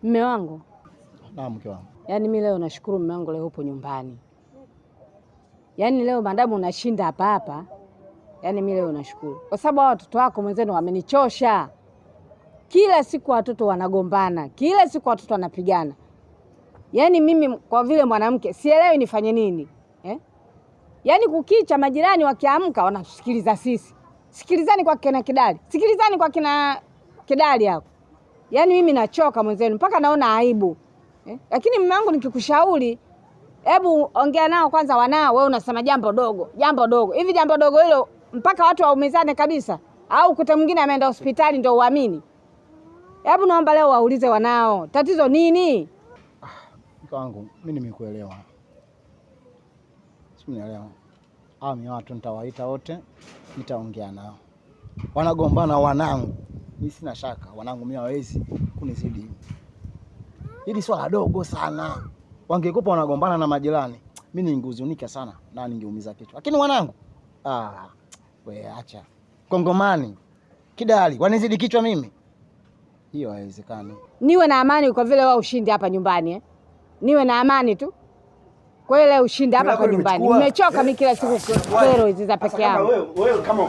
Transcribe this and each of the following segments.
Mme wangu. Naam, mke wangu. Yaani mimi leo nashukuru mme wangu leo upo nyumbani. Yaani leo madamu unashinda hapa hapa. Yaani mimi leo nashukuru. Kwa sababu hao watoto wako mwenzenu wamenichosha. Kila siku watoto wanagombana, kila siku watoto wanapigana. Yaani mimi kwa vile mwanamke sielewi nifanye nini eh? Yaani kukicha majirani wakiamka wanatusikiliza sisi. Sikilizani kwa kina Kidali, sikilizani kwa kina Kidali hapo. Yaani mimi nachoka mwenzenu mpaka naona aibu eh? Lakini mume wangu nikikushauri, hebu ongea nao kwanza wanao, wewe unasema jambo dogo, jambo dogo. Hivi jambo dogo hilo mpaka watu waumizane kabisa, au kuta mwingine ameenda hospitali ndio uamini? Hebu naomba leo waulize wanao tatizo nini? Mke wangu, mimi nimekuelewa. Simenielewa. Hawa ni watu nitawaita wote, nitaongea nao. Wanagombana wanangu. Mimi sina shaka, wanangu mimi hawezi kunizidi. Hili swala dogo sana. Wangekupa wanagombana na majirani, mimi ningehuzunika sana na ningeumiza kichwa. Lakini wanangu, ah, we acha. Kongomani, Kidali, wanizidi kichwa mimi. Hiyo haiwezekani. Niwe na amani kwa vile wao ushindi hapa nyumbani eh? Niwe na amani tu kwa hiyo leo ushindi hapa kwa nyumbani. Nimechoka mimi kila siku kero hizi za peke yangu. Wewe kama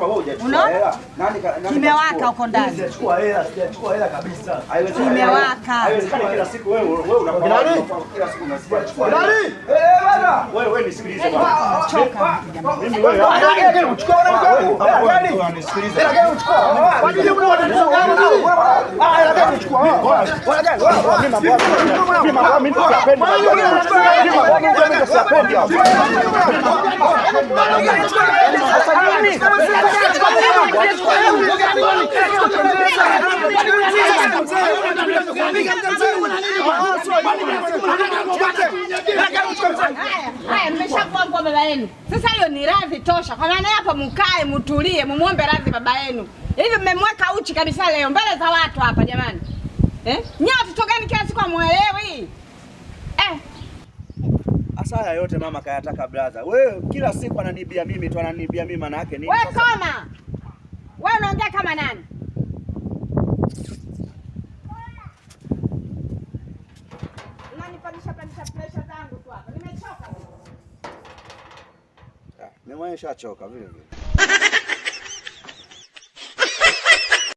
wewe hujachukua Unaona? hela, nani Kimewaka kachukua? huko ndani. Sijachukua hela, sijachukua hela kabisa. Haiwezekani. Kimewaka. Haiwezekani kila siku wewe unakuwa Nani? kila siku unachukua hela. Nani? Eh, bana. Wewe nisikilize bwana. Choka. Mimi wewe Hela gani uchukua bwana mke wangu? Hela gani? nisikilize. Hela gani uchukua? Kwa nini mna Ah, hela gani uchukua? Hela gani? Mimi mambo siyapendi. Mimi mambo siyapendi. Haya, mmeshakuwa kwa baba yenu. Sasa hiyo ni radhi tosha. Kwa maana hapa mkae, mtulie, mumuombe radhi baba yenu. Hivi mmemweka uchi kabisa leo mbele za watu hapa jamani. Eh? Nyie watoto gani kila siku hamuelewi? Eh, Sasa haya yote mama kayataka brother. Wewe kila siku ananibia mimi tu, ananibia mimi, maana yake nini? wewe Sasa? koma. Wewe unaongea kama nani? Unanipandisha pandisha pressure zangu tu hapa. Nimechoka. Mimi mwenyewe nishachoka vile vile.